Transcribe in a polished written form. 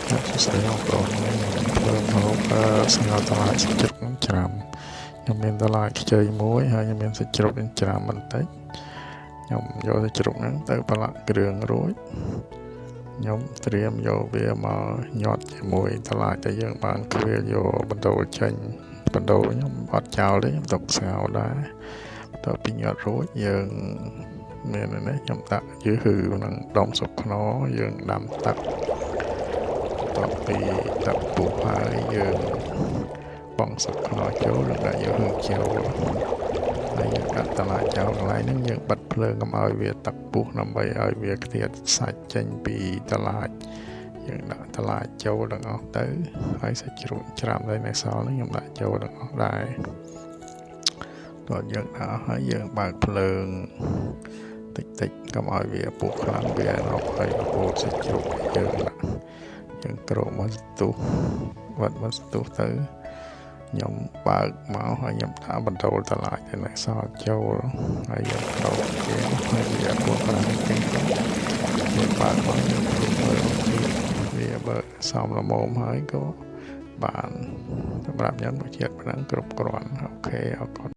សួស្តីបងប្អូនថ្ងៃនេះខ្ញុំធ្វើម្ហូបស្ងោរត្រឡាចសាច់ជ្រូកនឹងច្រាំខ្ញុំមានត្រឡាចខ្ចីមួយហើយខ្ញុំមានសាច់ជ្រូកនឹងច្រាំបន្តិចខ្ញុំយកសាច់ជ្រូកហ្នឹងទៅប្រឡាក់គ្រឿងរួចខ្ញុំត្រៀមយកវាមកញាត់ជាមួយត្រឡាចដែលយើងបានខ្វៀលយកបណ្ដូលចេញបណ្ដូលខ្ញុំអត់ចោលទេខ្ញុំទុកស្ងោរដែរបន្ទាប់ពីញាត់រួចយើងមាននេះខ្ញុំដាក់យឺហឺក្នុងដុំស៊ុបខ្នុរយើងដាំទឹក បន្ទាប់ពីទឹកពុះហើយយើងបងស៊ុបខ្នុរចូលនិងដាក់យកហឺចូលហើយយើងដាក់ត្រឡាចចូលកន្លែងហ្នឹងយើងបិទភ្លើងកុំឲ្យវាទឹកពុះដើម្បីឲ្យវាខ្ទាតសាច់ចេញពីត្រឡាចយើងដាក់ត្រឡាចចូលទាំងអស់ទៅហើយសាច់ជ្រូកច្រាំដែលនៅសល់ហ្នឹងខ្ញុំដាក់ចូលទាំងអស់ដែរតោះយើងដាក់ហើយយើងបើកភ្លើងតិចតិចកុំឲ្យវាពុះខ្លាំងវារកឲ្យរហូតសាច់ជ្រូកយើងដាក់យើងក្រោកមកស្ទុះវត្តមកស្ទុះទៅខ្ញុំបើកមកហើយខ្ញុំដាក់បណ្ដូលត្រឡាចទៅនៅសល់ចូលហើយយើងក្រោកគេហើយវាពុះខ្លាំងជាងទៅយើងបើកមកយើងព្រុសមើលទៀតវាបើសមល្មមហើយក៏បានសម្រាប់ញ៉ាំរសជាតិប៉ុណ្ណឹងគ្រប់គ្រាន់OK អរគុណ។